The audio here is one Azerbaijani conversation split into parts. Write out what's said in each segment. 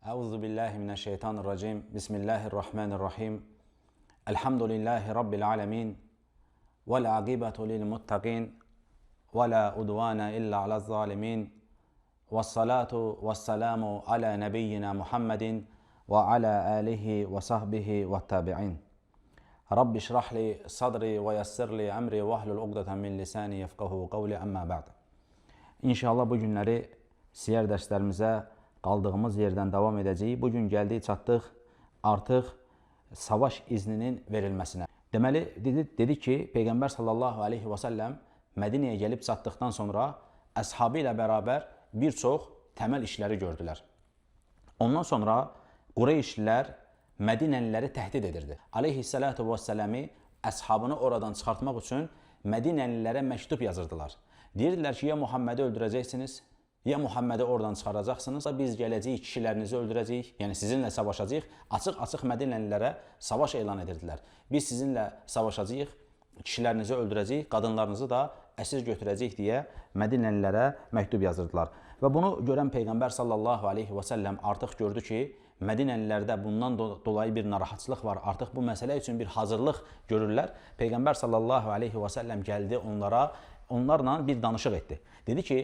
Euzu billahi mineşşeytanirracim. Bismillahirrahmanirrahim. Elhamdülillahi rabbil alamin. Vel aqibetu lil muttaqin. Ve la udvana illa ala'z zalimin. Ves salatu vesselamu ala nebiyyina Muhammedin ve ala alihi ve sahbihi ve tabi'in. Rabbi şrah li sadri ve yessir li emri ve ahlul ugdeten min lisani yefkahu kavli amma ba'd. İnşallah bu günləri siyər dərslərimizə qaldığımız yerdən davam edəcəyik. Bu gün gəldik, çatdıq artıq savaş izninin verilməsinə. Deməli, dedi ki, Peyğəmbər sallallahu aleyhi və səlləm Mədinəyə gəlib çatdıqdan sonra əshabı ilə bərabər bir çox təməl işləri gördülər. Ondan sonra Qureyşlilər Mədinəliləri təhdid edirdi. Aleyhissalatu vəssəlami əshabını oradan çıxartmaq üçün Mədinəlilərə məktub yazırdılar. Deyirdilər ki, ya Muhammədi öldürəcəksiniz, ya Muhammədi oradan çıxaracaqsınız, biz gələcəyik, kişilərinizi öldürəcəyik, yəni sizinlə savaşacağıq. Açıq-açıq Mədinəlilərə savaş elan edirdilər. Biz sizinlə savaşacağıq, kişilərinizi öldürəcəyik, qadınlarınızı da əsir götürəcəyik deyə Mədinəlilərə məktub yazırdılar. Və bunu görən Peyğəmbər sallallahu aleyhi və səlləm artıq gördü ki, Mədinəlilərdə bundan dolayı bir narahatçılıq var. Artıq bu məsələ üçün bir hazırlıq görürlər. Peyğəmbər sallallahu aleyhi və səlləm gəldi onlara, onlarla bir danışıq etdi. Dedi ki,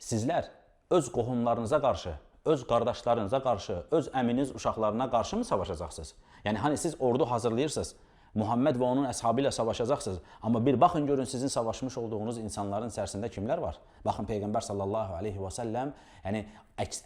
sizlər öz qohumlarınıza qarşı, öz qardaşlarınıza qarşı, öz əminiz uşaqlarına qarşı mı savaşacaqsınız? Yəni hani siz ordu hazırlayırsınız, Muhammed və onun əshabı ilə savaşacaqsınız. Amma bir baxın görün sizin savaşmış olduğunuz insanların içərisində kimlər var? Baxın Peyğəmbər sallallahu aleyhi və səlləm, yəni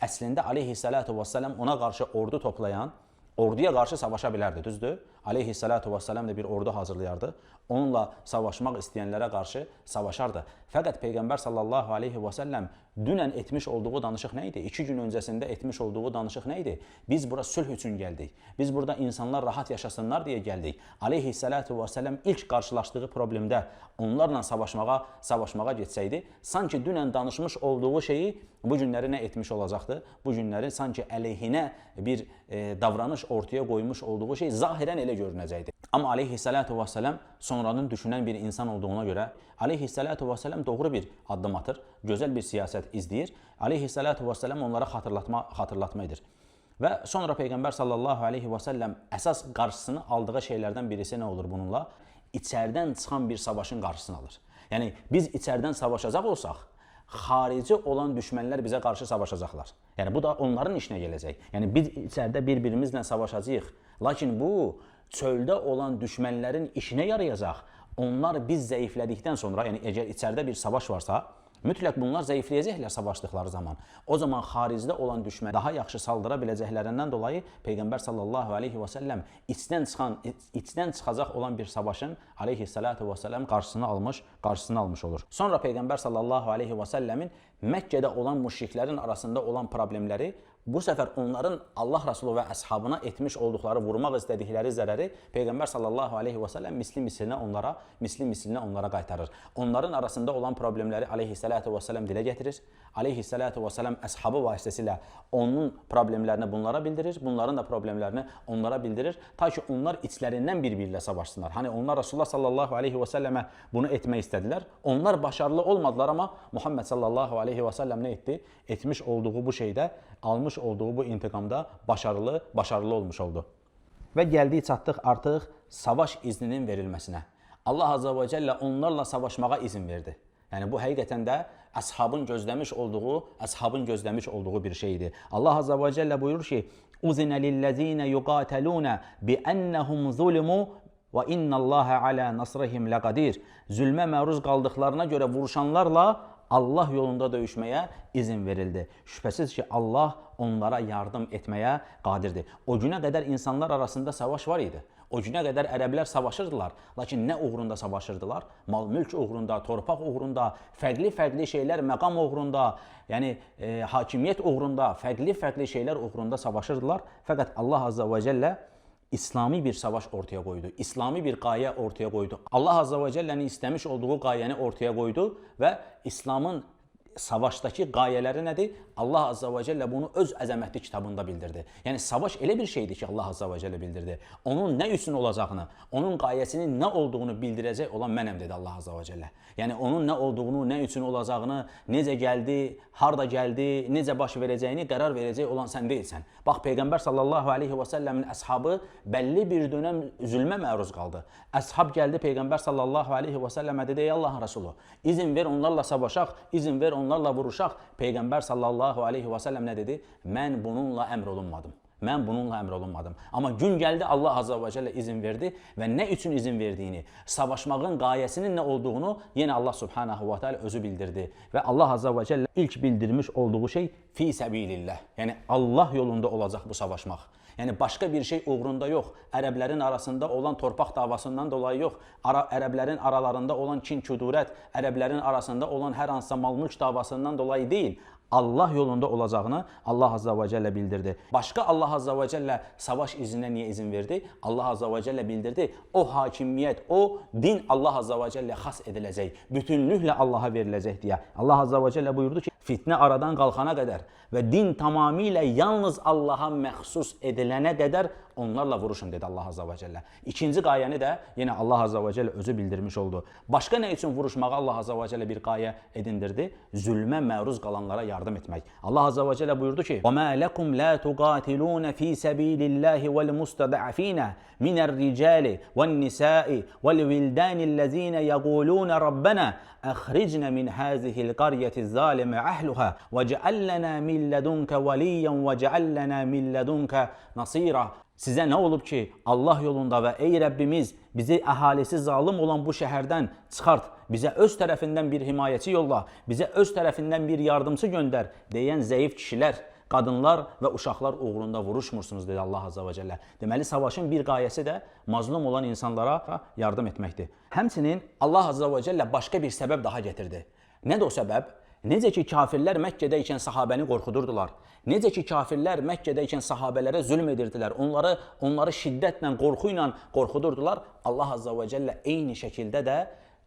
əslində aleyhissalatu vəssələm ona qarşı ordu toplayan, orduya qarşı savaşa bilərdi, düzdür? Aleyhissalatu vəssələm də bir ordu hazırlayardı. Onunla savaşmaq istəyənlərə qarşı savaşardı. Fəqət Peyğəmbər sallallahu aleyhi və səlləm dünən etmiş olduğu danışıq nə idi? 2 gün öncəsində etmiş olduğu danışıq nə idi? Biz bura sülh üçün gəldik. Biz burada insanlar rahat yaşasınlar deyə gəldik. Aleyhissalatu vəssələm ilk qarşılaşdığı problemdə onlarla savaşmağa getsəydi, sanki dünən danışmış olduğu şeyi bu günləri nə etmiş olacaqdı? Bu günləri sanki əleyhinə bir davranış ortaya qoymuş olduğu şey zahirən elə görünəcəkdi. Amma aleyhissalatu vəssələm sonradan düşünən bir insan olduğuna görə aleyhissalatu vəssələm doğru bir addım atır, gözəl bir siyasət izləyir. Aleyhissalatu vəssələm onlara xatırlatma edir. Və sonra Peyğəmbər sallallahu aleyhi və səlləm əsas qarşısını aldığı şeylərdən birisi nə olur bununla? İçərdən çıxan bir savaşın qarşısını alır. Yəni biz içərdən savaşacaq olsaq, xarici olan düşmənlər bizə qarşı savaşacaqlar. Yəni bu da onların işinə gələcək. Yəni biz içərdə bir-birimizlə savaşacağıq. Lakin bu çöldə olan düşmənlərin işinə yarayacaq. Onlar biz zəiflədikdən sonra, yəni əgər içərdə bir savaş varsa, mütləq bunlar zəifləyəcəklər savaşdıqları zaman. O zaman xaricdə olan düşmən daha yaxşı saldıra biləcəklərindən dolayı Peyğəmbər sallallahu aleyhi və səlləm içdən çıxacaq olan bir savaşın aleyhissalatu və səlləm qarşısını almış olur. Sonra Peyğəmbər sallallahu aleyhi və səlləmin Məkkədə olan müşriklərin arasında olan problemləri bu səfər onların Allah Rasulü və əshabına etmiş olduqları, vurmaq istədikləri zərəri Peyğəmbər sallallahu aleyhi və səlləm misli mislinə onlara qaytarır. Onların arasında olan problemləri aleyhissalatu və səlləm dilə gətirir. Aleyhissalatu və səlləm əshabı vasitəsilə onun problemlərini bunlara bildirir, bunların da problemlərini onlara bildirir. Ta ki onlar içlərindən bir-birilə savaşsınlar. Hani onlar Rasulullah sallallahu aleyhi və səlləmə bunu etmək istədilər. Onlar başarılı olmadılar amma Muhammed sallallahu aleyhi və səlləm nə etdi? Etmiş olduğu bu şeydə, almış olduğu bu intiqamda başarılı olmuş oldu. Və gəldik çatdıq artıq savaş izninin verilməsinə. Allah Azza və Cəllə onlarla savaşmağa izin verdi. Yəni bu həqiqətən də əshabın gözləmiş olduğu bir şeydir. Allah Azza və Cəllə buyurur ki: "Uzinə lillezine yuqataluna bi ennehum zulimu və innallaha ala nasrihim laqadir." Zülmə məruz qaldıqlarına görə vuruşanlarla Allah yolunda döyüşməyə izin verildi. Şübhəsiz ki, Allah onlara yardım etməyə qadirdir. O günə qədər insanlar arasında savaş var idi. O günə qədər ərəblər savaşırdılar. Lakin nə uğrunda savaşırdılar? Mal-mülk uğrunda, torpaq uğrunda, fərqli-fərqli şeylər, məqam uğrunda, yəni hakimiyyət uğrunda, fərqli-fərqli şeylər uğrunda savaşırdılar. Fəqət Allah Azza və Cəllə İslami bir savaş ortaya qoydu. İslami bir qayə ortaya qoydu. Allah Azza və Cəllənin istəmiş olduğu qayəni ortaya qoydu və İslamın Savaşdakı qayələri nədir? Allah Azza və Cəllə bunu öz əzəmətli kitabında bildirdi. Yəni savaş elə bir şeydir ki, Allah Azza və Cəllə bildirdi. Onun nə üçün olacağını, onun qayəsinin nə olduğunu bildirəcək olan mənəm dedi Allah Azza və Cəllə. Yəni onun nə olduğunu, nə üçün olacağını, necə gəldi, harda gəldi, necə baş verəcəyini qərar verəcək olan sən deyilsən. Bax, Peyğəmbər sallallahu aleyhi və səlləmin əshabı bəlli bir dönəm zülmə məruz qaldı. Əshab gəldi Peyğəmbər sallallahu aleyhi və səlləmə dedi: "Ey Allahın Rəsulu, izin ver onlarla savaşaq, izin ver onlarla vuruşaq." Peyğəmbər sallallahu aleyhi və səlləm nə dedi? Mən bununla əmr olunmadım. Mən bununla əmr olunmadım. Amma gün gəldi, Allah Azza və Cəllə izin verdi və nə üçün izin verdiyini, savaşmağın qayəsinin nə olduğunu yenə Allah Subhanahu və Teala özü bildirdi. Və Allah Azza və Cəllə ilk bildirmiş olduğu şey fi səbilillah. Yəni Allah yolunda olacaq bu savaşmaq. Yəni başqa bir şey uğrunda yox, ərəblərin arasında olan torpaq davasından dolayı yox, ərəblərin aralarında olan kin-kudurət, ərəblərin arasında olan hər hansısa mal-mülk davasından dolayı deyil, Allah yolunda olacağını Allah Azza və Cəllə bildirdi. Başqa Allah Azza və Cəllə savaş izininə niyə izin verdi? Allah Azza və Cəllə bildirdi, o hakimiyyət, o din Allah Azza və Cəllə xas ediləcək, bütünlüklə Allaha veriləcək deyə. Allah Azza və Cəllə buyurdu ki, fitnə aradan qalxana qədər və din tamamilə yalnız Allaha məxsus edilənə qədər onlarla vuruşun dedi Allah Azza və Cəllə. İkinci qayəni də yenə Allah Azza və Cəllə özü bildirmiş oldu. Başqa nə üçün vuruşmağa Allah Azza və Cəllə bir qayə edindirdi? Zülmə məruz qalanlara yardım etmək. Allah Azza və Cəllə buyurdu ki: "Və mə lekum la tuqatilun fi sabilillahi vel mustad'afina minər-ricali ve'n-nisa'i vel-vildanillezina yaqulun rabbana akhrijna min hazihi'l qaryatiz-zalimi ahluha vec'al lana min ledunka veliyyan vec'al lana min ledunka nasira." Sizə nə olub ki, Allah yolunda və ey Rəbbimiz, bizi əhalisi zalım olan bu şəhərdən çıxart, bizə öz tərəfindən bir himayəçi yolla, bizə öz tərəfindən bir yardımçı göndər deyən zəif kişilər, qadınlar və uşaqlar uğrunda vuruşmursunuz dedi Allah Azza və Cəllə. Deməli, savaşın bir qayəsi də mazlum olan insanlara yardım etməkdir. Həmçinin Allah Azza və Cəllə başqa bir səbəb daha gətirdi. Nədir o səbəb? Necə ki kafirlər Məkkədə ikən sahabəni qorxudurdular. Necə ki kafirlər Məkkədə ikən sahabələrə zülm edirdilər. Onları şiddətlə, qorxu ilə qorxudurdular. Allah Azza və Cəllə eyni şəkildə də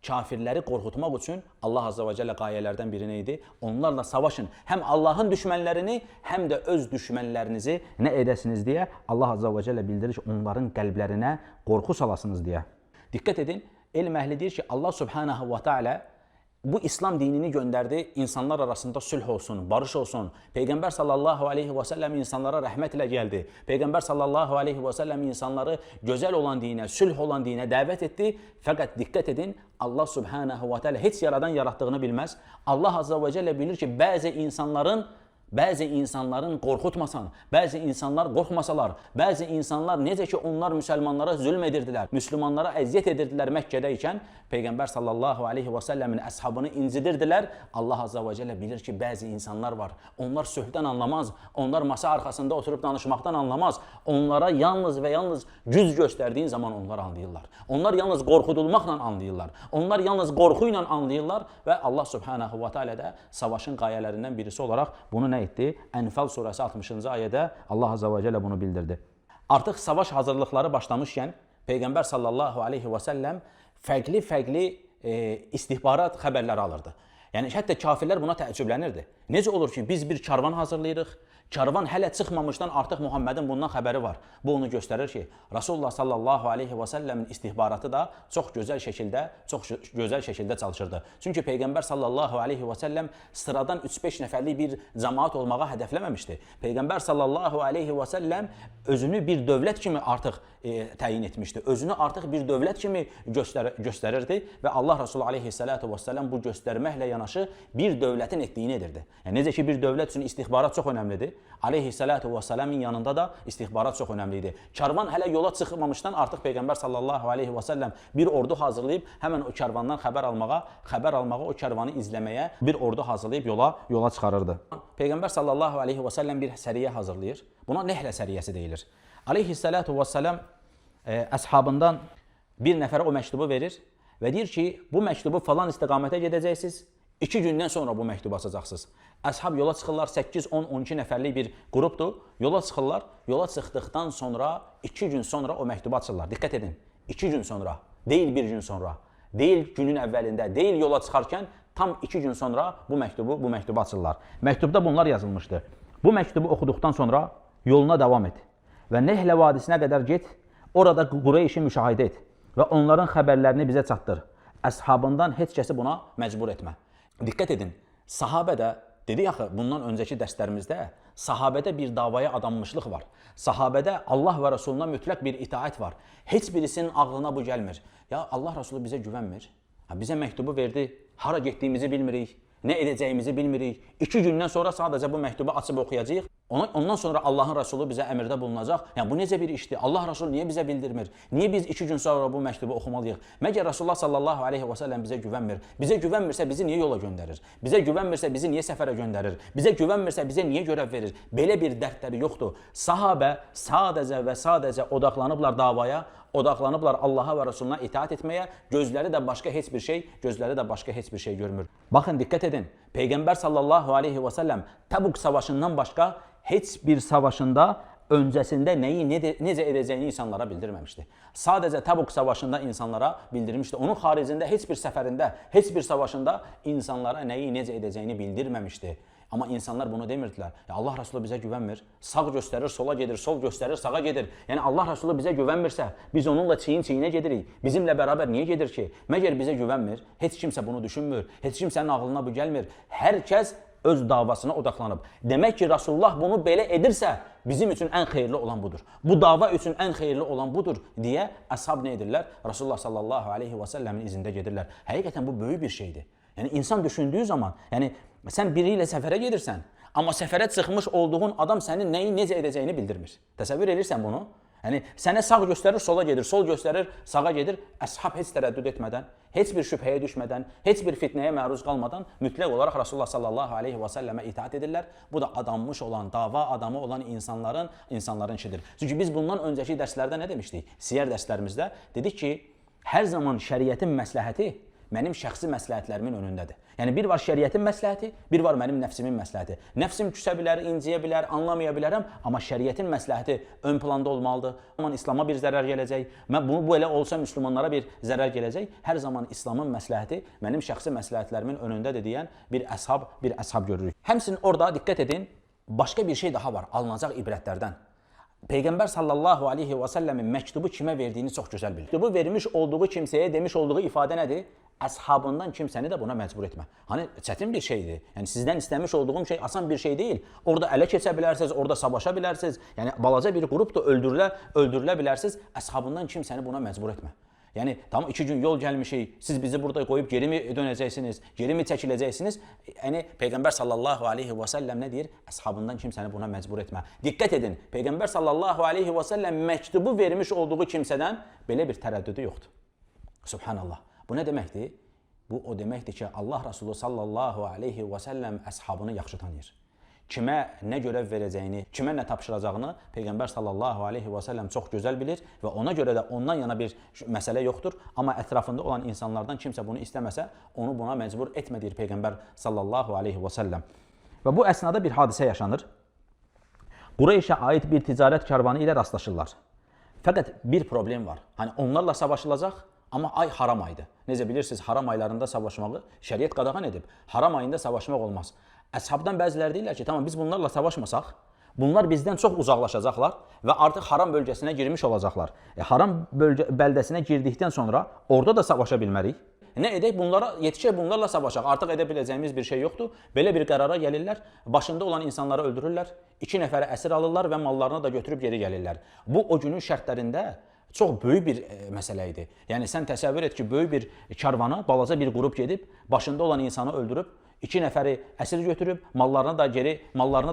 kafirləri qorxutmaq üçün Allah Azza və Cəllə qayələrdən biri nə idi? Onlarla savaşın. Həm Allahın düşmənlərini, həm də öz düşmənlərinizi nə edəsiniz deyə Allah Azza və Cəllə bildirir ki, onların qəlblərinə qorxu salasınız deyə. Diqqət edin, elm əhli deyir ki, Allah Subhanahu və Teala bu İslam dinini göndərdi, insanlar arasında sülh olsun, barış olsun. Peyğəmbər sallallahu aleyhi və səlləm insanlara rəhmət ilə gəldi. Peyğəmbər sallallahu aleyhi və səlləm insanları gözəl olan dinə, sülh olan dinə dəvət etdi. Fəqət diqqət edin, Allah Subhanahu və Teala heç yaradan yaratdığını bilməz. Allah Azza və Cəllə bilir ki, bəzi insanların qorxutmasan, bəzi insanlar qorxmasalar, bəzi insanlar necə ki onlar müsəlmanlara zülm edirdilər, müsəlmanlara əziyyət edirdilər Məkkədə ikən, Peyğəmbər sallallahu aleyhi və səlləmin əshabını incidirdilər. Allah Azza və Cəllə bilir ki, bəzi insanlar var. Onlar sülhdən anlamaz, onlar masa arxasında oturub danışmaqdan anlamaz. Onlara yalnız və yalnız güc göstərdiyin zaman onlar anlayırlar. Onlar yalnız qorxudulmaqla anlayırlar. Onlar yalnız qorxu ilə anlayırlar və Allah Subhanahu və Teala da savaşın qayələrindən birisi olaraq bunu nə etdi? Ənfal surəsi 60-cı ayədə Allah Azza və Cəllə bunu bildirdi. Artıq savaş hazırlıqları başlamışkən Peyğəmbər sallallahu aleyhi və səlləm fərqli-fərqli istihbarat xəbərləri alırdı. Yəni hətta kafirlər buna təəccüblənirdi. Necə olur ki, biz bir karvan hazırlayırıq, karvan hələ çıxmamışdan artıq Muhammedin bundan xəbəri var. Bu onu göstərir ki, Rasulullah sallallahu aleyhi və səlləmin istihbaratı da çox gözəl şəkildə çalışırdı. Çünki Peyğəmbər sallallahu aleyhi və səlləm sıradan 3-5 nəfərlik bir cəmaat olmağa hədəfləməmişdi. Peyğəmbər sallallahu aleyhi və səlləm özünü bir dövlət kimi artıq təyin etmişdi. Özünü artıq bir dövlət kimi göstərirdi və Allah Resulü aleyhissalatu vesselam bu göstərməklə yanaşı bir dövlətin etdiyini edirdi. Yəni necə ki bir dövlət üçün istihbarat çox önəmlidir. Aleyhissalatu vesselamın yanında da istihbarat çox önəmli idi. Karvan hələ yola çıxmamışdan artıq Peyğəmbər sallallahu aleyhi və səlləm bir ordu hazırlayıb həmən o karvandan xəbər almağa, o karvanı izləməyə bir ordu hazırlayıb yola çıxarırdı. Peyğəmbər sallallahu aleyhi və səlləm bir səriyyə hazırlayır. Buna Nehlə səriyyəsi deyilir. Aleyhissalatu vesselam əshabından bir nəfərə o məktubu verir və deyir ki, bu məktubu falan istiqamətə gedəcəksiniz. 2 gündən sonra bu məktubu açacaqsınız. Əshab yola çıxırlar, 8, 10, 12 nəfərlik bir qrupdur. Yola çıxırlar. Yola çıxdıqdan sonra 2 gün sonra o məktubu açırlar. Diqqət edin. 2 gün sonra, deyil bir gün sonra, deyil günün əvvəlində, deyil yola çıxarkən, Tam 2 gün sonra bu məktubu açırlar. Məktubda bunlar yazılmışdı. Bu məktubu oxuduqdan sonra yoluna davam et və Nehlə vadisinə qədər get, orada Qureyşi müşahidə et və onların xəbərlərini bizə çatdır. Əshabından heç kəsi buna məcbur etmə. Diqqət edin, sahabə də dedik axı bundan öncəki dərslərimizdə sahabədə bir davaya adanmışlıq var. Sahabədə Allah və Rəsuluna mütləq bir itaət var. Heç birisinin ağlına bu gəlmir. Ya Allah Rəsulu bizə güvənmir. Ha, bizə məktubu verdi, hara getdiyimizi bilmirik, nə edəcəyimizi bilmirik. 2 gündən sonra sadəcə bu məktubu açıb oxuyacağıq. Ondan sonra Allahın Rəsulu bizə əmrdə bulunacaq. Yəni bu necə bir işdir? Allah Rəsulu niyə bizə bildirmir? Niyə biz 2 gün sonra bu məktubu oxumalıyıq? Məgər Rasulullah sallallahu aleyhi və səlləm bizə güvənmir? Bizə güvənmirsə bizi niyə yola göndərir? Bizə güvənmirsə bizi niyə səfərə göndərir? Bizə güvənmirsə bizə niyə görəv verir? Belə bir dərdləri yoxdur. Sahabə sadəcə və sadəcə odaqlanıblar davaya, odaqlanıblar Allaha və Rəsuluna itaat etməyə, gözləri də başqa heç bir şey, gözləri də başqa heç bir şey görmür. Baxın, diqqət edin. Peyğəmbər sallallahu aleyhi və səlləm Təbuk savaşından başqa heç bir savaşında öncəsində nəyi necə edəcəyini insanlara bildirməmişdi. Sadəcə Təbuk savaşında insanlara bildirmişdi. Onun xaricində heç bir səfərində, heç bir savaşında insanlara nəyi necə edəcəyini bildirməmişdi. Amma insanlar bunu demirdilər. Ya Allah Rəsulu bizə güvənmir. Sağ göstərir, sola gedir, sol göstərir, sağa gedir. Yəni Allah Rəsulu bizə güvənmirsə, biz onunla çiyin-çiyinə gedirik. Bizimlə bərabər niyə gedir ki? Məgər bizə güvənmir? Heç kimsə bunu düşünmür. Heç kimsənin ağlına bu gəlmir. Hər kəs öz davasına odaqlanıb. Demək ki, Rasulullah bunu belə edirsə, bizim üçün ən xeyirli olan budur. Bu dava üçün ən xeyirli olan budur deyə əshab nə edirlər? Rasulullah sallallahu aleyhi və səlləmin izində gedirlər. Həqiqətən bu böyük bir şeydir. Yəni insan düşündüyü zaman, yəni sən biri ilə səfərə gedirsən, amma səfərə çıxmış olduğun adam sənin nəyi necə edəcəyini bildirmir. Təsəvvür edirsən bunu? Yəni sənə sağ göstərir, sola gedir, sol göstərir, sağa gedir. Əshab heç tərəddüd etmədən, heç bir şübhəyə düşmədən, heç bir fitnəyə məruz qalmadan mütləq olaraq Rasulullah sallallahu aleyhi və səlləmə itaat edirlər. Bu da adanmış olan, dava adamı olan insanların işidir. Çünki biz bundan öncəki dərslərdə nə demişdik? Siyər dərslərimizdə dedik ki, hər zaman şəriətin məsləhəti mənim şəxsi məsləhətlərimin önündədir. Yəni bir var şəriətin məsləhəti, bir var mənim nəfsimin məsləhəti. Nəfsim küsə bilər, inciyə bilər, anlamaya bilərəm, amma şəriətin məsləhəti ön planda olmalıdır. Aman İslama bir zərər gələcək. Mən bunu bu elə olsa müsəlmanlara bir zərər gələcək. Hər zaman İslamın məsləhəti mənim şəxsi məsləhətlərimin önündədir deyən bir əshab görürük. Həmçinin orada diqqət edin, başqa bir şey daha var alınacaq ibrətlərdən. Peyğəmbər sallallahu aleyhi və səlləmin məktubu kimə verdiyini çox gözəl bilir. Məktubu vermiş olduğu kimsəyə demiş olduğu ifadə nədir? Əshabından kimsəni də buna məcbur etmə. Hani çətin bir şeydir. Yəni sizdən istəmiş olduğum şey asan bir şey deyil. Orada ələ keçə bilərsiniz, orada savaşa bilərsiniz. Yəni balaca bir qrupdur, öldürülə bilərsiniz. Əshabından kimsəni buna məcbur etmə. Yəni tam 2 gün yol gəlmişik, siz bizi burada qoyub geri mi dönəcəksiniz, geri mi çəkiləcəksiniz? Yəni Peyğəmbər sallallahu aleyhi və səlləm nə deyir? Əshabından kimsəni buna məcbur etmə. Diqqət edin, Peyğəmbər sallallahu aleyhi və səlləm məktubu vermiş olduğu kimsədən belə bir tərəddüdü yoxdur. Subhanallah. Bu nə deməkdir? Bu o deməkdir ki, Allah Rəsulu sallallahu aleyhi və səlləm əshabını yaxşı tanıyır. Kimə nə görəv verəcəyini, kimə nə tapşıracağını Peyğəmbər sallallahu aleyhi və səlləm çox gözəl bilir və ona görə də ondan yana bir məsələ yoxdur. Amma ətrafında olan insanlardan kimsə bunu istəməsə, onu buna məcbur etmə deyir Peyğəmbər sallallahu aleyhi və səlləm. Və bu əsnada bir hadisə yaşanır. Qureyşə aid bir ticarət karvanı ilə rastlaşırlar. Fəqət bir problem var. Hani onlarla savaşılacaq, amma ay haram aydır. Necə bilirsiniz, haram aylarında savaşmağı şəriət qadağan edib. Haram ayında savaşmaq olmaz. Əshabdan bəziləri deyirlər ki, tamam biz bunlarla savaşmasaq, bunlar bizdən çox uzaqlaşacaqlar və artıq haram bölgəsinə girmiş olacaqlar. Haram bəldəsinə girdikdən sonra orada da savaşa bilmərik. Nə edək? Bunlara yetişək, bunlarla savaşaq. Artıq edə biləcəyimiz bir şey yoxdur. Belə bir qərara gəlirlər. Başında olan insanları öldürürlər. 2 nəfəri əsir alırlar və mallarını da götürüb geri gəlirlər. Bu o günün şərtlərində çox böyük bir məsələ idi. Yəni sən təsəvvür et ki, böyük bir karvana balaca bir qrup gedib, başında olan insanı öldürüb, 2 nəfəri əsir götürüb, mallarını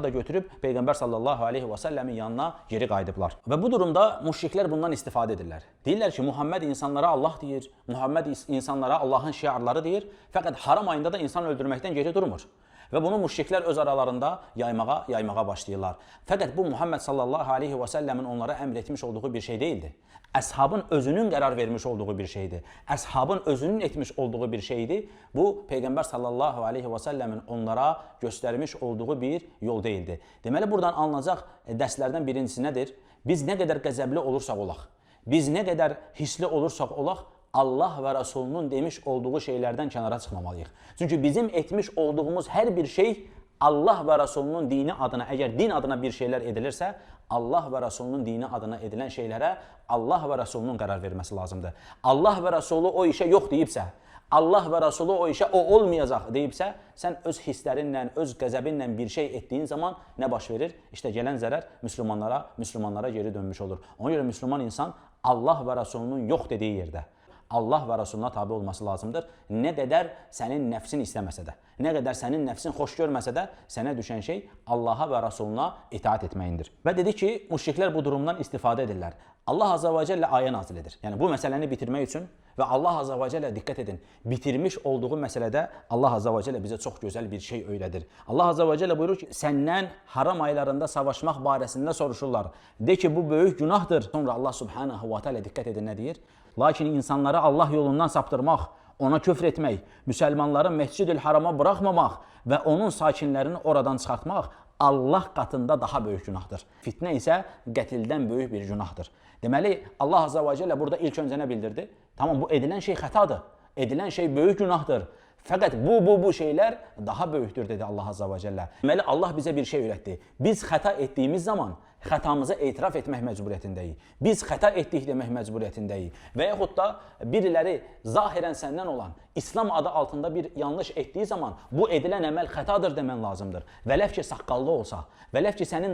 da götürüb Peyğəmbər sallallahu aleyhi və səlləmin yanına geri qayıdıblar. Və bu durumda müşriklər bundan istifadə edirlər. Deyirlər ki, Muhammed insanlara Allah deyir, Muhammed insanlara Allahın şiarları deyir, fəqət haram ayında da insan öldürməkdən geri durmur. Və bunu müşriklər öz aralarında yaymağa başlayırlar. Fəqət bu Muhammed sallallahu aleyhi və səlləmin onlara əmr etmiş olduğu bir şey deyildi. Əshabın özünün qərar vermiş olduğu bir şeydi. Əshabın özünün etmiş olduğu bir şeydi. Bu Peyğəmbər sallallahu aleyhi və səlləmin onlara göstərmiş olduğu bir yol deyildi. Deməli buradan alınacaq dərslərdən birincisi nədir? Biz nə qədər qəzəbli olursaq olaq, biz nə qədər hissli olursaq olaq, Allah və Rasulunun demiş olduğu şeylərdən kənara çıxmamalıyıq. Çünki bizim etmiş olduğumuz hər bir şey Allah və Rasulunun dini adına, əgər din adına bir şeylər edilirsə, Allah və Rasulunun dini adına edilən şeylərə Allah və Rasulunun qərar verməsi lazımdır. Allah və Rasulu o işə yox deyibsə, Allah və Rasulu o işə o olmayacaq deyibsə, sən öz hisslərinlə, öz qəzəbinlə bir şey etdiyin zaman nə baş verir? İşte gələn zərər müsəlmanlara geri dönmüş olur. Ona görə müsəlman insan Allah və Rasulunun yox dediyi yerdə Allah və Rasuluna tabi olması lazımdır. Nə qədər sənin nəfsin istəməsə də, nə qədər sənin nəfsin xoş görməsə də, sənə düşən şey Allaha və Rasuluna itaat etməyindir. Və dedi ki, müşriklər bu durumdan istifadə edirlər. Allah Azza və Cəllə ayə nazil edir. Yəni bu məsələni bitirmək üçün və Allah Azza və Cəllə diqqət edin, bitirmiş olduğu məsələdə Allah Azza və Cəllə bizə çox gözəl bir şey öyrədir. Allah Azza və Cəllə buyurur ki, səndən haram aylarında savaşmaq barəsində soruşurlar. De ki, bu böyük günahdır. Sonra Allah Subhanahu və Teala diqqət edin nə deyir? Lakin insanları Allah yolundan saptırmaq, ona küfr etmək, müsəlmanları Məscid-ül Harama buraxmamaq və onun sakinlərini oradan çıxartmaq Allah qatında daha böyük günahdır. Fitnə isə qətildən böyük bir günahdır. Deməli, Allah Azza və Cəllə burada ilk öncə nə bildirdi? Tamam, bu edilən şey xətadır. Edilən şey böyük günahdır. Fəqət bu şeylər daha böyükdür dedi Allah Azza və Cəllə. Deməli, Allah bizə bir şey öyrətdi. Biz xəta etdiyimiz zaman xətamızı etiraf etmək məcburiyyətindəyik. Biz xəta etdik demək məcburiyyətindəyik. Və yaxud da biriləri zahirən səndən olan İslam adı altında bir yanlış etdiyi zaman bu edilən əməl xətadır demən lazımdır. Vələv ki saqqallı olsa, vələv ki sənin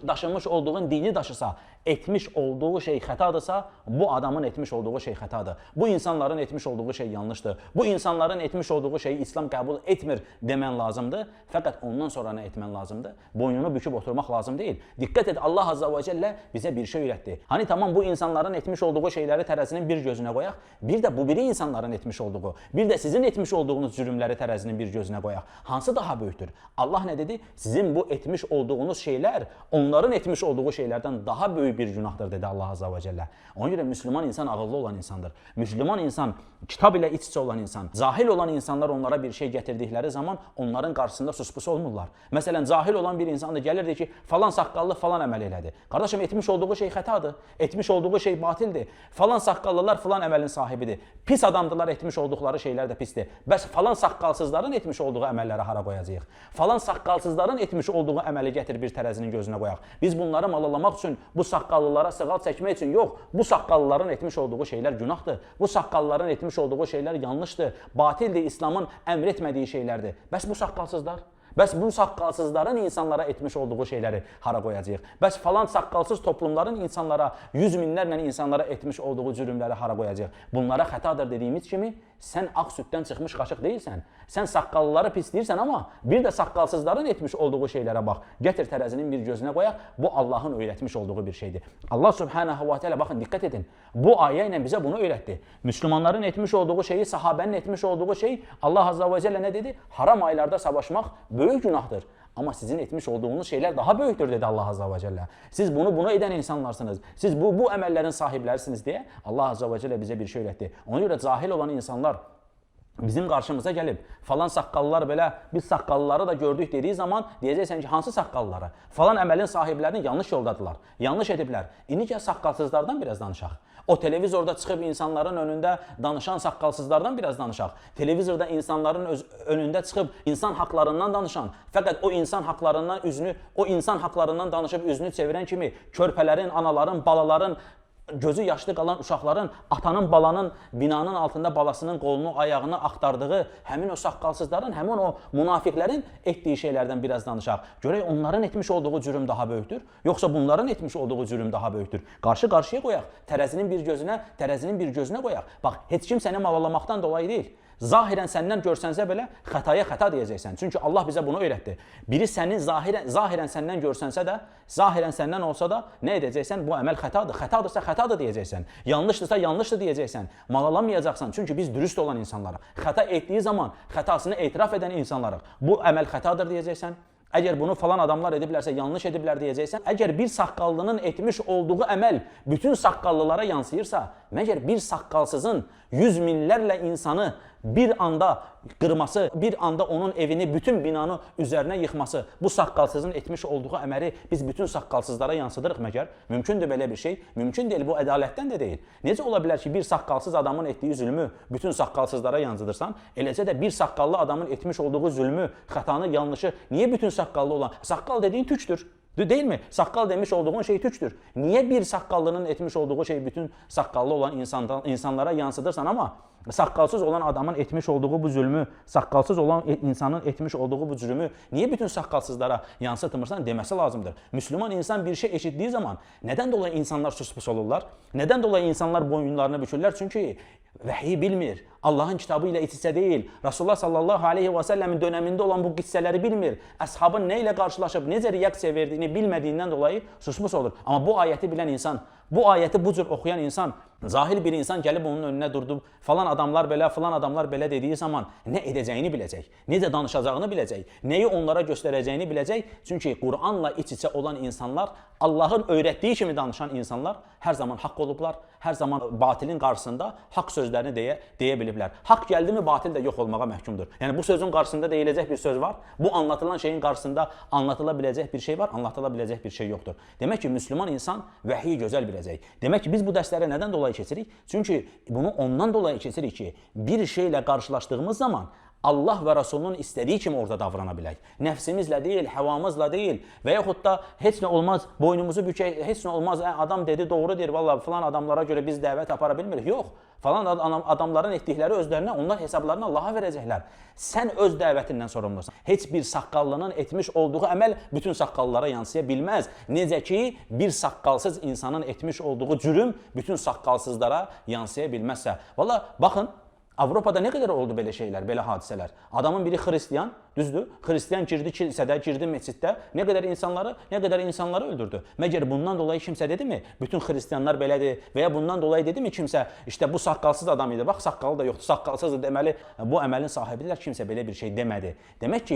daşınmış olduğun dini daşısa, etmiş olduğu şey xətadırsa, bu adamın etmiş olduğu şey xətadır. Bu insanların etmiş olduğu şey yanlışdır. Bu insanların etmiş olduğu şeyi İslam qəbul etmir demən lazımdır. Fəqət ondan sonra nə etmən lazımdır? Boynunu büküb oturmaq lazım deyil. Diqqət et, Allah Azza və Cəllə bizə bir şey öyrətdi. Hani tamam bu insanların etmiş olduğu şeyləri tərəzinin bir gözünə qoyaq, bir də bu biri insanların etmiş olduğu, bir də sizin etmiş olduğunuz cürümləri tərəzinin bir gözünə qoyaq. Hansı daha böyükdür? Allah nə dedi? Sizin bu etmiş olduğunuz şeylər onların etmiş olduğu şeylərdən daha böyük bir günahdır dedi Allah Azza və Cəllə. Ona görə müsəlman insan ağıllı olan insandır. Müsəlman insan kitab ilə iç-içə olan insan. Cahil olan insanlar onlara bir şey gətirdikləri zaman onların qarşısında suspus olmurlar. Məsələn, cahil olan bir insan da gəlirdi ki, falan saqqallı falan əməl elədi. Qardaşım, etmiş olduğu şey xətadır. Etmiş olduğu şey batildir. Falan saqqallılar falan əməlin sahibidir. Pis adamdılar, etmiş olduqları şeylər də pisdir. Bəs falan saqqalsızların etmiş olduğu əməlləri hara qoyacağıq? Falan saqqalsızların etmiş olduğu əməli gətir bir tərəzinin gözünə qoyaq. Biz bunları malalamaq üçün, bu saqqallılara sığal çəkmək üçün yox, bu saqqallıların etmiş olduğu şeylər günahdır. Bu saqqallıların etmiş olduğu şeylər yanlışdır. Batildir, İslamın əmr etmədiyi şeylərdir. Bəs bu saqqalsızlar? Bəs bu saqqalsızların insanlara etmiş olduğu şeyləri hara qoyacağıq? Bəs falan saqqalsız toplumların insanlara, yüz minlərlə insanlara etmiş olduğu cürümləri hara qoyacağıq? Bunlara xətadır dediyimiz kimi sən ağ süddən çıxmış qaşıq deyilsən. Sən saqqallıları pisləyirsən, amma bir də saqqalsızların etmiş olduğu şeylərə bax. Gətir tərəzinin bir gözünə qoyaq. Bu Allahın öyrətmiş olduğu bir şeydir. Allah Subhanahu və Teala, baxın, diqqət edin. Bu ayə ilə bizə bunu öyrətdi. Müslümanların etmiş olduğu şeyi, sahabənin etmiş olduğu şey, Allah Azza və Cəllə nə dedi? Haram aylarda savaşmaq böyük günahdır. Amma sizin etmiş olduğunuz şeylər daha böyükdür dedi Allah Azza və Cəllə. Siz bunu edən insanlarsınız. Siz bu əməllərin sahiblərisiniz deyə Allah Azza və Cəllə bizə bir şey öyrətdi. Ona görə cahil olan insanlar bizim qarşımıza gəlib falan saqqallılar belə, biz saqqallıları da gördük dediyi zaman deyəcəksən ki, hansı saqqallıları? Falan əməlin sahiblərini yanlış yoldadılar, yanlış ediblər. İndi gəl saqqalsızlardan biraz danışaq. O televizorda çıxıb insanların önündə danışan saqqalsızlardan biraz danışaq. Televizorda insanların önündə çıxıb insan haqlarından danışan, fəqət o insan haqlarından üzünü, o insan haqlarından danışıb üzünü çevirən kimi körpələrin, anaların, balaların, gözü yaşlı qalan uşaqların, atanın, balanın binanın altında balasının qolunu, ayağını axtardığı həmin o saqqalsızların, həmin o münafiqlərin etdiyi şeylərdən biraz danışaq. Görək onların etmiş olduğu cürüm daha böyükdür, yoxsa bunların etmiş olduğu cürüm daha böyükdür. Qarşı-qarşıya qoyaq. Tərəzinin bir gözünə, tərəzinin bir gözünə qoyaq. Bax, heç kim səni malalamaqdan dolayı deyil. Zahirən səndən görsənsə belə xətaya xəta deyəcəksən. Çünki Allah bizə bunu öyrətdi. Biri səni zahirən səndən görsənsə də, zahirən səndən olsa da nə edəcəksən? Bu əməl xətadır. Xətadırsa xətadır deyəcəksən. Yanlışdırsa yanlışdır deyəcəksən. Malalanmayacaqsan. Çünki biz dürüst olan insanlarıq. Xəta etdiyi zaman xətasını etiraf edən insanlarıq. Bu əməl xətadır deyəcəksən. Əgər bunu falan adamlar ediblərsə, yanlış ediblər deyəcəksən. Əgər bir saqqallının etmiş olduğu əməl bütün saqqallılara yansıyırsa, məgər bir saqqalsızın yüz minlərlə insanı bir anda qırması, bir anda onun evini, bütün binanı üzərinə yıxması, bu saqqalsızın etmiş olduğu əməli biz bütün saqqalsızlara yansıdırıq məgər? Mümkündür belə bir şey? Mümkün deyil, bu ədalətdən də deyil. Necə ola bilər ki, bir saqqalsız adamın etdiyi zülmü bütün saqqalsızlara yansıdırsan, eləcə də bir saqqallı adamın etmiş olduğu zülmü, xətanı, yanlışı niyə bütün saqqallı olan? Saqqal dediyin tükdür. Değil mi? Saqqal demiş olduğun şey tükdür. Niyə bir saqqallının etmiş olduğu şey bütün saqqallı olan insanlara yansıdırsan, amma saqqalsız olan adamın etmiş olduğu bu zülmü, saqqalsız olan insanın etmiş olduğu bu cürmü niyə bütün saqqalsızlara yansıtmırsan deməsi lazımdır. Müslüman insan bir şey eşitdiyi zaman nədən dolayı insanlar suspus olurlar? Nədən dolayı insanlar boyunlarını bükürlər? Çünki vəhiy bilmir. Allahın kitabı ilə iç-içə deyil. Rasulullah sallallahu aleyhi və səlləmin dönəmində olan bu qissələri bilmir. Əshabın nə ilə qarşılaşıb, necə reaksiya verdiyini bilmədiyindən dolayı susmuş olur. Amma bu ayəti bilən insan, bu ayəti bu cür oxuyan insan, cahil bir insan gəlib onun önünə durdu, falan adamlar belə, falan adamlar belə dediyi zaman nə edəcəyini biləcək, necə danışacağını biləcək, nəyi onlara göstərəcəyini biləcək. Çünki Qur'anla iç-içə olan insanlar, Allahın öyrətdiyi kimi danışan insanlar hər zaman haqq olublar, hər zaman batilin qarşısında haqq sözlərini deyə biliblər. Haqq gəldi mi, batil də yox olmağa məhkumdur. Yəni bu sözün qarşısında deyiləcək bir söz var, bu anlatılan şeyin qarşısında anlatıla biləcək bir şey var, anlatıla biləcək bir şey yoxdur. Demək ki, Müslüman insan vəhiyi gözəl biləcək. Demək ki, biz bu dərsləri nədən dolayı keçirik? Çünki bunu ondan dolayı keçirik ki, bir şeylə qarşılaşdığımız zaman Allah və Rasulunun istədiyi kimi orada davrana bilək. Nəfsimizlə deyil, həvamızla deyil və yaxud da heç nə olmaz, boynumuzu bükək, heç nə olmaz, adam dedi, doğru deyir, vallahi filan adamlara görə biz dəvət apara bilmirik. Yox, falan adamların etdikləri özlərinə, onlar hesablarını Allaha verəcəklər. Sən öz dəvətindən sorumlusan. Heç bir saqqallının etmiş olduğu əməl bütün saqqallılara yansıya bilməz. Necə ki, bir saqqalsız insanın etmiş olduğu cürüm bütün saqqalsızlara yansıya bilməzsə. Vallahi baxın, Avropada nə qədər oldu belə şeylər, belə hadisələr. Adamın biri xristian, düzdür? Xristian girdi kilsədə, girdi məsciddə, nə qədər insanları öldürdü. Məgər bundan dolayı kimsə dedi mi? Bütün xristianlar belədir və ya bundan dolayı dedi mi kimsə, işte bu saqqalsız adam idi, bax saqqalı da yoxdur, saqqalsızdır, deməli bu əməlin sahibidirlər, kimsə belə bir şey demədi. Demək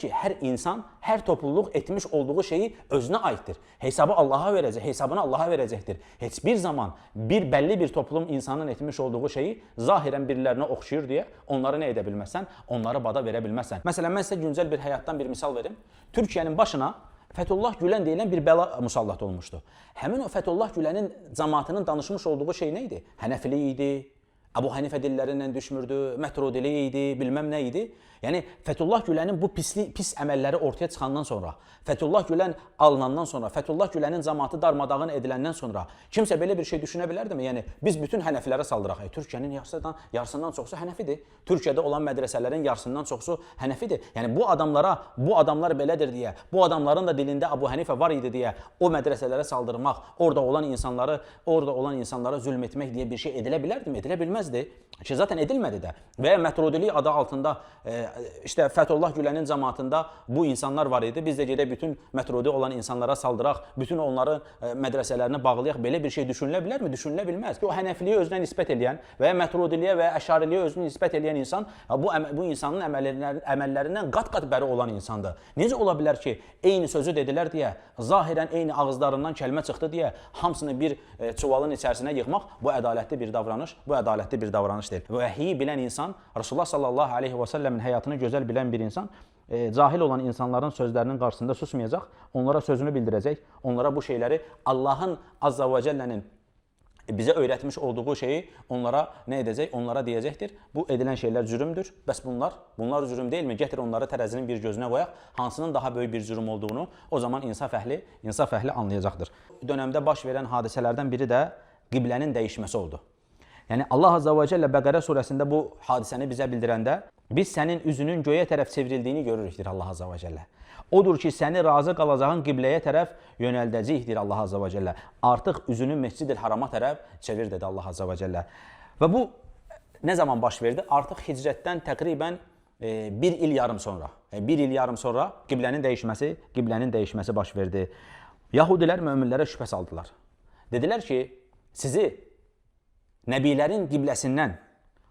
ki, hər insan, hər topluluq etmiş olduğu şeyi özünə aiddir. Hesabı Allaha verəcək, hesabını Allaha verəcəkdir. Heç bir zaman bir bəlli bir toplum insanın etmiş olduğu şeyi zahirən birilərinə oxşayır deyə onları nə edə bilməzsən, onları bada verə bilməzsən. Məsələn, mən sizə güncəl bir həyatdan bir misal verim. Türkiyənin başına Fethullah Gülen deyilən bir bəla musallat olmuşdu. Həmin o Fethullah Gülənin cəmaatının danışmış olduğu şey nə idi? Hənəfili idi, Əbu Hənifə dillərindən düşmürdü, Mətrudili idi, bilməm nə idi. Yəni Fethullah Gülənin bu pis əməlləri ortaya çıxandan sonra, Fethullah Gülen alınandan sonra, Fethullah Gülənin cəmaatı darmadağın ediləndən sonra kimsə belə bir şey düşünə bilərdimi? Yəni biz bütün hənəfilərə saldıraq. Türkiyənin yarısından çoxsu hənəfidir. Türkiyədə olan mədrəsələrin yarısından çoxsu hənəfidir. Yəni bu adamlara, bu adamlar belədir deyə, bu adamların da dilində Əbu Hənifə var idi deyə o mədrəsələrə saldırmaq, orada olan insanlara zülm etmək deyə bir şey edilə bilərdimi? Edilə bilməzdi. Ki zaten edilmədi də. Və ya Mətrudili adı altında işte Fethullah Gülənin cəmaatında bu insanlar var idi. Biz də gedək bütün Mətrudi olan insanlara saldıraq, bütün onların mədrəsələrini bağlayaq. Belə bir şey düşünülə bilərmi? Düşünülə bilməz. O hənəfiliyə özünə nisbət eləyən və ya Mətrudiliyə və ya Əşariliyə özünə nisbət eləyən insan bu insanın əməllərindən qat-qat bəri olan insandır. Necə ola bilər ki, eyni sözü dedilər deyə, zahirən eyni ağızlarından kəlmə çıxdı deyə hamısını bir çuvalın içərisinə yığmaq bu ədalətli bir davranış, bu ədalətli bir davranış deyil. Vəhiyi bilən insan, Rasulullah sallallahu aleyhi və səlləmin həyatını gözəl bilən bir insan, cahil olan insanların sözlərinin qarşısında susmayacaq, onlara sözünü bildirəcək, onlara bu şeyləri Allahın azza və cəllənin bizə öyrətmiş olduğu şeyi onlara nə edəcək? Onlara deyəcəkdir. Bu edilən şeylər cürümdür. Bəs bunlar cürüm deyilmi? Gətir onları tərəzinin bir gözünə qoyaq. Hansının daha böyük bir cürüm olduğunu o zaman insaf əhli anlayacaqdır. Dönəmdə baş verən hadisələrdən biri də qiblənin dəyişməsi oldu. Yəni Allah Azza və Cəllə Bəqərə surəsində bu hadisəni bizə bildirəndə biz sənin üzünün göyə tərəf çevrildiyini görürükdür Allah Azza və Cəllə. Odur ki, səni razı qalacağın qibləyə tərəf yönəldəcəkdir Allah Azza və Cəllə. Artıq üzünü Məscid-i Harama tərəf çevir dedi Allah Azza və Cəllə. Və bu nə zaman baş verdi? Artıq hicrətdən təqribən bir il yarım sonra. Bir il yarım sonra qiblənin dəyişməsi baş verdi. Yahudilər möminlərə şübhə saldılar. Dedilər ki, sizi nəbilərin qibləsindən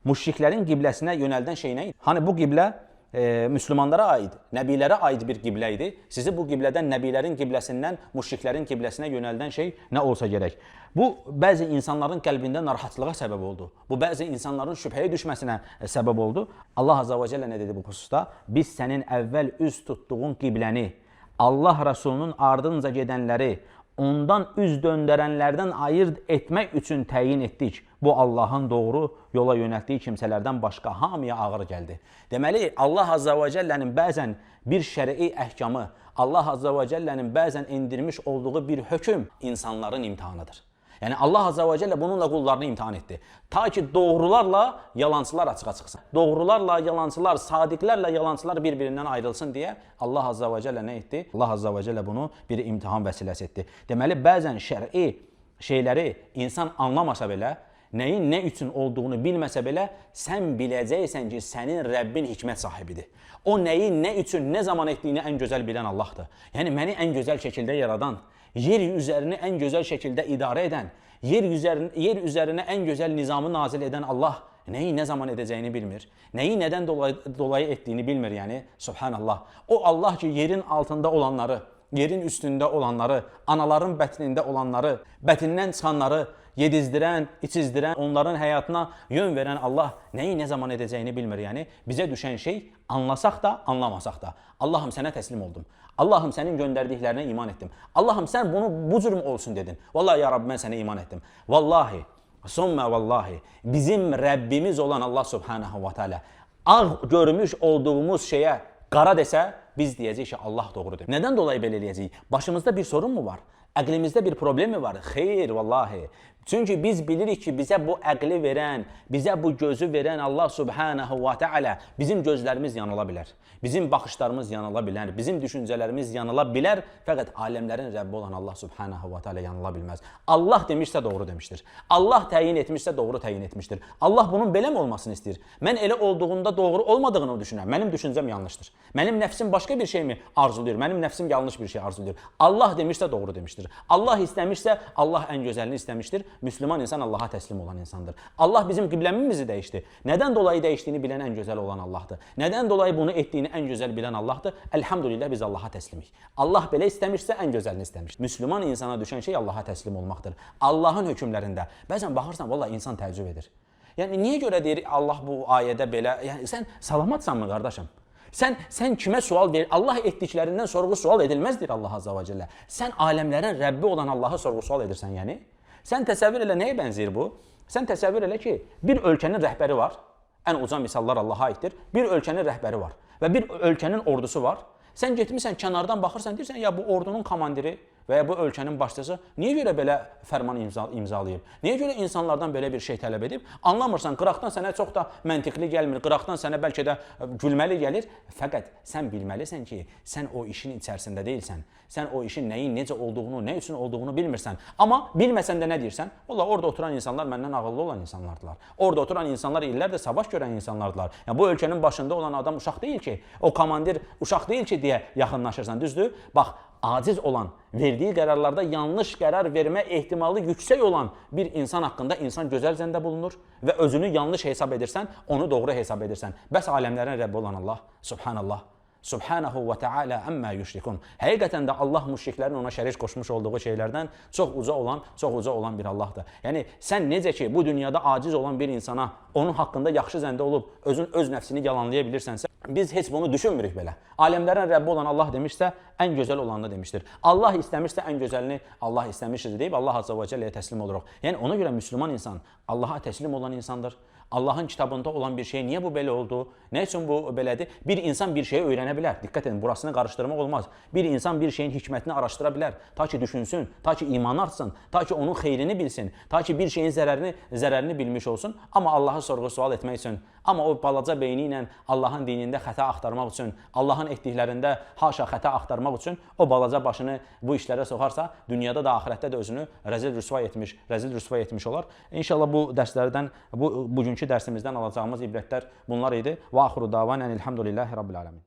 müşriklərin qibləsinə yönəldən şey nə idi? Hani bu qiblə müsəlmanlara aid, nəbilərə aid bir qiblə idi. Sizi bu qiblədən, nəbilərin qibləsindən müşriklərin qibləsinə yönəldən şey nə olsa gərək. Bu bəzi insanların qəlbində narahatlığa səbəb oldu. Bu bəzi insanların şübhəyə düşməsinə səbəb oldu. Allah Azza və Cəllə nə dedi bu xüsusda? Biz sənin əvvəl üz tutduğun qibləni, Allah Rəsulunun ardınca gedənləri, ondan üz döndərənlərdən ayırd etmək üçün təyin etdik. Bu Allahın doğru yola yönəltdiyi kimsələrdən başqa hamıya ağır gəldi. Deməli, Allah Azza və Cəllənin bəzən bir şərii əhkamı, Allah Azza və Cəllənin bəzən endirmiş olduğu bir hökm insanların imtahanıdır. Yəni Allah Azza və Cəllə bununla qullarını imtahan etdi. Ta ki doğrularla yalancılar açığa çıxsın. Doğrularla yalancılar, sadiqlərlə yalancılar bir-birindən ayrılsın deyə Allah Azza və Cəllə nə etdi? Allah Azza və Cəllə bunu bir imtahan vəsiləsi etdi. Deməli, bəzən şərii şeyləri insan anlamasa belə, nəyin nə üçün olduğunu bilməsə belə, sən biləcəksən ki, sənin Rəbbin hikmət sahibidir. O nəyi nə üçün, nə zaman etdiyini ən gözəl bilən Allahdır. Yəni məni ən gözəl şəkildə yaradan, yer üzərini ən gözəl şəkildə idarə edən, yer üzərinə ən gözəl nizamı nazil edən Allah nəyi nə zaman edəcəyini bilmir. Nəyi nədən dolayı etdiyini bilmir, yəni subhanallah. O Allah ki, yerin altında olanları, yerin üstündə olanları, anaların bətnində olanları, bətindən çıxanları yedizdirən, içizdirən, onların həyatına yön verən Allah nəyi nə zaman edəcəyini bilmir. Yəni bizə düşən şey anlasaq da, anlamasaq da. Allahım sənə təslim oldum. Allahım sənin göndərdiklərinə iman etdim. Allahım sən bunu bu cür mü olsun dedin. Vallahi ya Rabbi mən sənə iman etdim. Vallahi, sümmə vallahi bizim Rəbbimiz olan Allah Subhanahu və Teala ağ görmüş olduğumuz şeyə qara desə, biz deyəcəyik ki, Allah doğrudur. Nədən dolayı belə eləyəcəyik? Başımızda bir sorun mu var? Əqlimizdə bir problem mi var? Xeyr, vallahi. Çünki biz bilirik ki, bizə bu əqli verən, bizə bu gözü verən Allah Subhanahu və Teala bizim gözlərimiz yanıla bilər. Bizim baxışlarımız yanıla bilər, bizim düşüncələrimiz yanıla bilər. Fəqət aləmlərin Rəbbi olan Allah Subhanahu və Teala yanıla bilməz. Allah demişsə doğru demişdir. Allah təyin etmişsə doğru təyin etmişdir. Allah bunun belə mi olmasını istəyir? Mən elə olduğunda doğru olmadığını düşünürəm. Mənim düşüncəm yanlışdır. Mənim nəfsim başqa bir şey mi arzulayır? Mənim nəfsim yanlış bir şey arzulayır. Allah demişsə doğru demişdir. Allah istəmişsə Allah ən gözəlini istəmişdir. Müslüman insan Allaha təslim olan insandır. Allah bizim qibləmimizi dəyişdi. Nədən dolayı dəyişdiyini bilən ən gözəl olan Allahdır. Nədən dolayı bunu etdiyini ən gözəl bilən Allahdır. Elhamdülillah biz Allaha təslimik. Allah belə istəmişsə ən gözəlini istəmişdir. Müslüman insana düşən şey Allaha təslim olmaqdır. Allahın hökmlərində. Bəzən baxırsan vallahi insan təəccüb edir. Yəni niyə görə deyir Allah bu ayədə belə? Yəni sən salamatsanmı qardaşım? Sən kimə sual verir? Allah etdiklərindən sorğu sual edilməz deyir Allah Azza və Cəllə. Sən aləmlərin Rəbbi olan Allah'a sorğu sual edirsən yəni. Sən təsəvvür elə nəyə bənzəyir bu? Sən təsəvvür elə ki, bir ölkənin rəhbəri var. Ən uca misallar Allaha aiddir. Bir ölkənin rəhbəri var və bir ölkənin ordusu var. Sən getmisən kənardan baxırsan, deyirsən ya bu ordunun komandiri və ya bu ölkənin başçısı niyə görə belə fərman imzalayıb? Niyə görə insanlardan belə bir şey tələb edib? Anlamırsan, qıraqdan sənə çox da məntiqli gəlmir, qıraqdan sənə bəlkə də gülməli gəlir. Fəqət sən bilməlisən ki, sən o işin içərisində deyilsən. Sən o işin nəyin necə olduğunu, nə üçün olduğunu bilmirsən. Amma bilməsən də nə deyirsən? Vallahi orada oturan insanlar məndən ağıllı olan insanlardılar. Orada oturan insanlar illərdir savaş görən insanlardılar. Yəni bu ölkənin başında olan adam uşaq deyil ki, o komandir uşaq deyil ki deyə yaxınlaşırsan, düzdür? Bax, aciz olan, verdiyi qərarlarda yanlış qərar vermə ehtimalı yüksək olan bir insan haqqında insan gözəl zəndə bulunur və özünü yanlış hesab edirsən, onu doğru hesab edirsən. Bəs aləmlərin Rəbbi olan Allah, Subhanallah, Subhanahu və Teala əmmə yüşrikun. Həqiqətən də Allah müşriklərin ona şərik qoşmuş olduğu şeylərdən çox uca olan, çox uca olan bir Allahdır. Yəni sən necə ki bu dünyada aciz olan bir insana onun haqqında yaxşı zəndə olub özün öz nəfsini yalanlaya bilirsənsə, biz heç bunu düşünmürük belə. Aləmlərin Rəbbi olan Allah demişsə, ən gözəl olanını demişdir. Allah istəmişsə ən gözəlini Allah istəmişdir deyib Allah Azza və Cəlləyə təslim oluruq. Yəni ona görə Müslüman insan Allaha təslim olan insandır. Allahın kitabında olan bir şey niyə bu belə oldu? Nə üçün bu belədir? Bir insan bir şeyi öyrənə bilər. Diqqət edin, burasını qarışdırmaq olmaz. Bir insan bir şeyin hikmətini araşdıra bilər. Ta ki düşünsün, ta ki iman artsın, ta ki onun xeyrini bilsin, ta ki bir şeyin zərərini bilmiş olsun. Amma Allahı sorğu sual etmək üçün, amma o balaca beyni ilə Allahın dinində xəta axtarmaq üçün, Allahın etdiklərində haşa xəta axtarmaq üçün o balaca başını bu işlərə soxarsa, dünyada da axirətdə də özünü rəzil rüsvay etmiş olar. İnşallah bu dərslərdən, bu bugünkü dərsimizdən alacağımız ibrətlər bunlar idi. Və axiru davana elhamdülillahi rabbil alamin.